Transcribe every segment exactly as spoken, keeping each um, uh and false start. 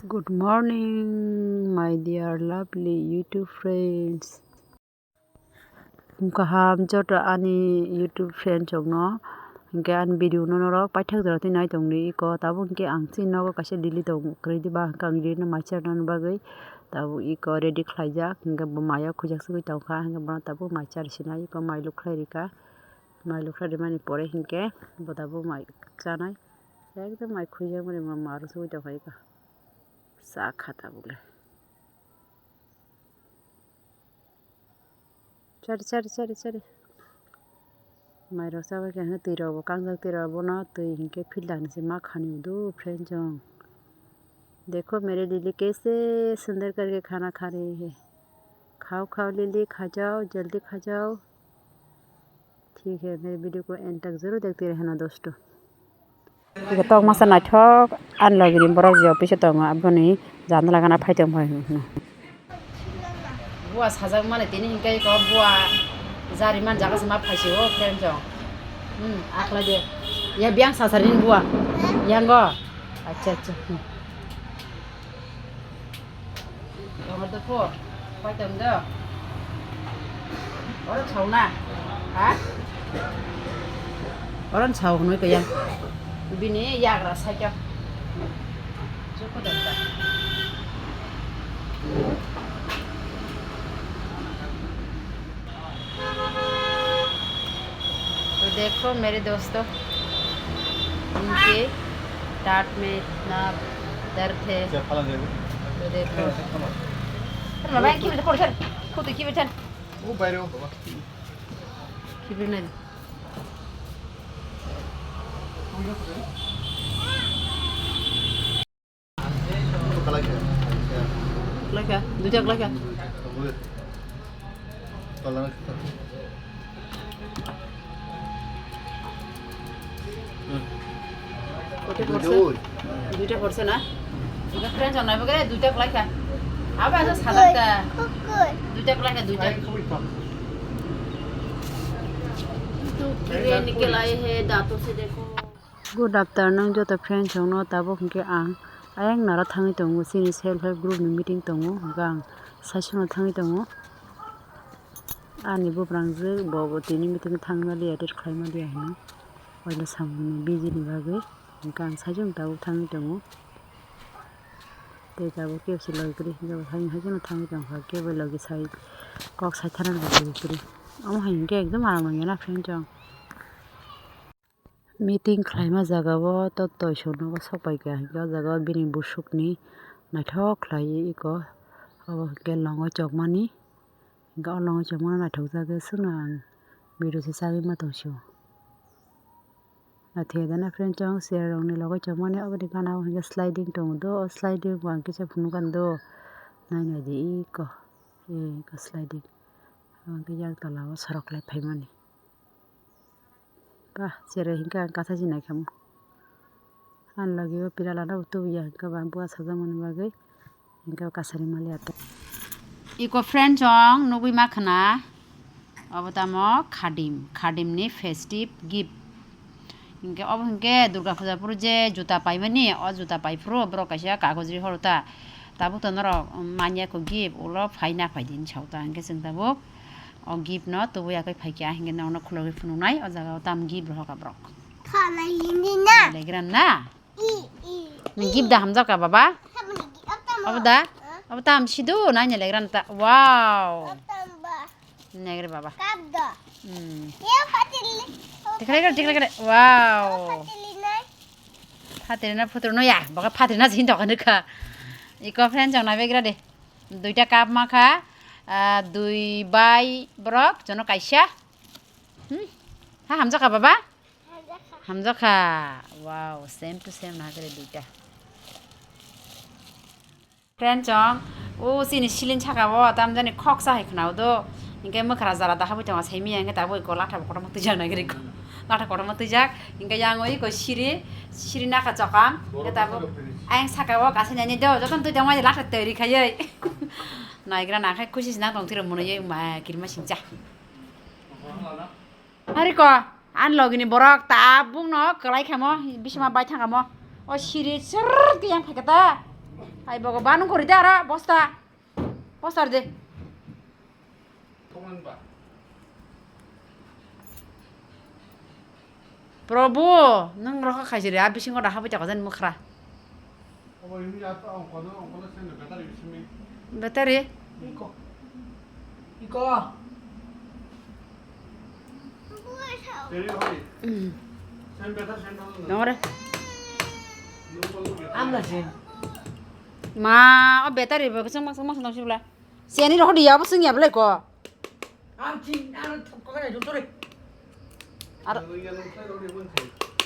Good morning, my dear lovely YouTube friends. Kaham joto ani YouTube friends rokno. Hinkhe ani video no norok paithak jora twi nai tongdi iko. Tabuk hinkhe ang chini nogo kaisa lily tong kwrwi diba, hinkhe ang lily no mai charnani bagwi tabuk iko ready khlaijak. Hinkhe bo mayo khujak sugwi tongkha, hinkhe bono tabuk mai chari sinai iko, mai luk khlai rika. Mai luk khlai rimani pore hinkhe bo tabuk mai chanai. Ekdom mai khujak mani ma, ma rw sugwi tongkha iko. Sa kha tabuk le. Chari, chari, chari, chari. Mairok chabai khe hwnwi twirok bo kangjak, twirok bono twi hinkhe filter ni se ma khani udu friend chong. देखो मेरे लिली कैसे सुंदर करके खाना खा रही है। खाओ, खाओ लिली, खा जाओ, जल्दी खा जाओ। ठीक है, मेरे वीडियो को एंड तक जरूर देखते रहना दोस्तों। Iko tok masa naithok, ani logini borok je office o tongo, aboni janala gana phai tong phai hwnwi. Bua sajak mani tini hinkhe iko bua jari man jaga se ma phaisio friend chong. Hmm, akhlai de. Ya biyang sasarin bua. Yango. Acha, acha. Hmm. Tongor do pho, koi tong do. Oro chao na, ha? Oro chao hwnwi kaya. Bini yagra saikya. Chuku da da. तो देखो मेरे दोस्तों, इनके टाट में इतना दर्द है। तो देखो। Klaikha, duita klaikha. Kote porse? Duita porse na? Ika friends onai bagre duita klaikha. Aba asa sadak ta. Duita klaikha, duita. तो कीड़े निकल आए हैं दांतों से, देखो। Good afternoon joto friends rokno. Tabuk hinkhe ang ayang nara thangwi tongo, chini self help group ni meeting tongo, hinkhe ang saichung no thangwi tongo. Ani buprangjwk bo bo tini meeting thangma liya, attend khlaima liya hinwi waila samungni busy ni bagwi, hinkhe ang saichung tabuk thangwi tongo. Tei tabuk kebo se logi kwrwi hinkhe bo hayung hai kheno thangwi tongkha, kebo logi sai kok sai thana logi kwrwi. Omo hai hinkhe ekdom aram nangya na friend chong. Meeting khlaima jaga o to toisong nogo sok pai kha, hinkhe o jaga o bini busuk ni naithok khlai iko, obo hinkhe longo chokmani, hinkhe o longo chokmani naithok jagwi swkno ang video se chagwi ma tong sio. Naithok ya da na friend chong, chair rok ni loge chokmani, oboni gana o hinkhe sliding tongo do, o sliding bo ang kisa phunukha do, nai nai di iko, iko sliding, obo hinkhe yak tola o sorok lai phaimani. Ba, cherai hinkhe ang kaisa se naikhamu. Ani logi o pira lana bo tubuya hinkhe ba bua sajakmani bagwi hinkhe kasari maliya to. Iko friend chong nugwi ma khna, obo tamo khadim, khadim ni festive gift. Hinkhe obo hinkhe Durga Puja phuru je juta paimani, o juta pai phuru borok kaisa kagoj ri horo ta. Tabuk to norok manya ko gift, ulo phai na phai din sao ta, hinkhe chwng tabuk o gift no tubui yakui phaikha, hinkhe nono khulogwi phunuknai, o jaga o tam gift rohorkha borok. Khalai hindi na. Legra na? I, i, Ni i. Gift da hamjakha baba? Hamni gift, o tamo. Abo da? Huh? Abo tam sidu, naina legra na ta. Wow. O tam ba. Negre baba. Kap do. Hmm. Ye phatili. Tikrai kare, tikrai kare. Wow. Phatili nai. Phatiri na phuturu no ya, baka phatiri na sin toka nukha. Iko friend chong na begra de. Duita cup ma kha, ah, dui bai borok, jono kaisa. Hmm? Ha, hamjakha baba? Hamjakha. Wow, same to same na kare duita. Friend chong, o chini silin saka o tamjani khoksa hai khna o do. Hinkhe mwkhra jara da habwi tongo saimanya, hinkhe tabuk iko latha kotorma twijak nai khe iko. Latha kotorma twijak, hinkhe yang o iko siri, siri nakha chokam, hinkhe tabuk ayang saka o kasainani do, jotono twi tongmani latha twi ri khaiwi. Naigra nakhai khusi se nang tong thwiro mwnwi ma kirima singcha. Ariko, ani logini borok tabukno kwlai khamo, bisima bai thangamo. O siri srrr khe yang phaikha ta. Ai bogo banu kori de aro bosta. Bosta de. Probu, nung rokha khaisiri, a bisingo da habwi tako jani mukhra. Battery? Iko. Iko. Mm. Dongore. Amla sin. Ma, o battery bo chwng mak chwng mak chwng sibla. Seni rokho diya bo chwng ya belai ko. Ang ching, ang thok ko nai tore. Ar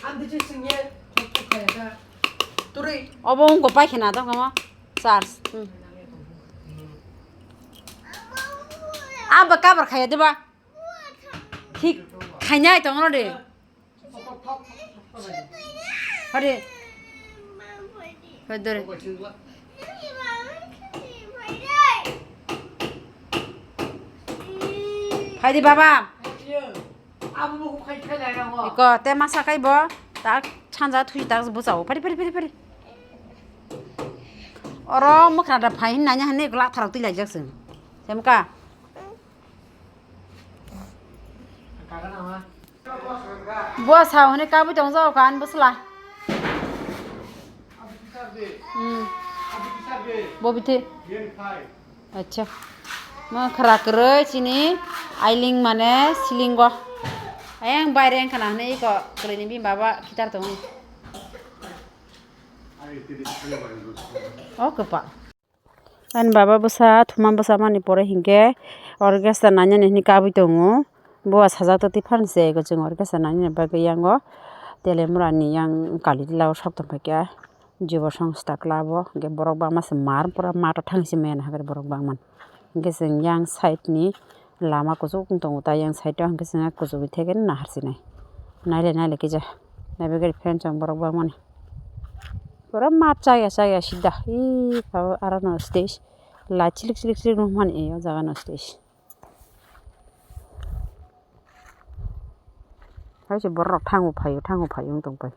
ang di ching ye thok thok kaya ka. Tore. Obo ungko pai khena to kama. Charge. Hmm. Aba cover khaya diba? Thik khanya tong no de. Hadi. Hadi. Hadi baba. Iko te masa kai bo tak sanja thui tak bujao. Pari pari pari pari. Oro mokra da phai hin nanya hane glak tharok twi lai jak sing. Semka. Bo sa hwnwi kabwi tong jao kha ani bwsla. Hmm. Bo bithi. Acha. Mo khra kwrwi chini ailing mane silingo. Ayang baire wngkha na hwnwi iko kwlwini bini baba khitar tongo. O kwpal. Ani baba bwsa thuma bwsa mani pore hinkhe orchestra nainani hinwi kabwi tongo. Bo sajak twi phano se eko chwng orchestra nainani bagwi yango Telemura ni yang kali tila o sok tongphaikha Jubo Songstha club o. Hinkhe borok bangma se mar pura mato thangwi se maya nahakhe borok bangma. Hinkhe chwng yang side ni lama kuchuk wng tongo ta yang side o hinkhe chwng kuchukni theke nahar sinai. Nailai nailai kisa naibagwi friend chwng borok bangmani. Pura mat chaya chaya sida. Ee, abo aro no stage. Light chilik chilik chilik nukmani ee, o jaga no stage. Hai se borok rok thango phaio, thango phaio wng tong pai.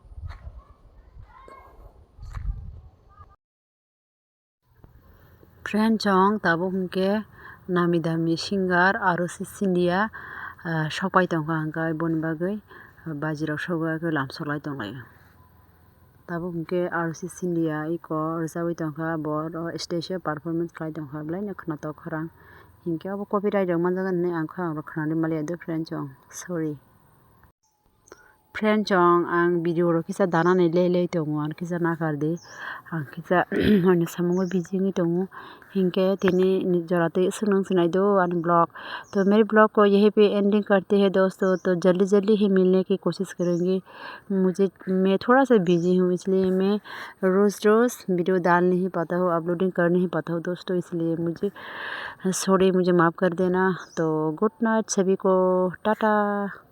Friend chong tabuk hinkhe nami dami singer Arushi Sindia, ah, sokpai tongkha hinkhe boni bagwi, ah, baji rok sogwi lamsoklai tonglaio. Tabuk hinkhe Arushi Sindia iko rwchabwi tongkha, bo oro stage o performance khlai tongkha, belai no khwnatok khorang. Hinkhe obo copyright rok manjak nini ang khe ang rok khwnani maliya de friend chong, sorry. Friend chong, ang video rok kisa danani lei lei tongo, ang kisa nakar di, ang kisa ani samungo busy wngwi tongo. Hinkhe tini jora twi swngna wngsinai do ani vlog. To mere vlog ko yahi pe ending karte hai dosto, to jaldi jaldi hi milne ki koshish karenge. Mujhe, main thoda sa busy hu, isliye main roz roz video dalne hi pata hu, uploading karne hi pata hu dosto, isliye mujhe sorry, mujhe maaf kar dena. To good night sabhi ko, tata.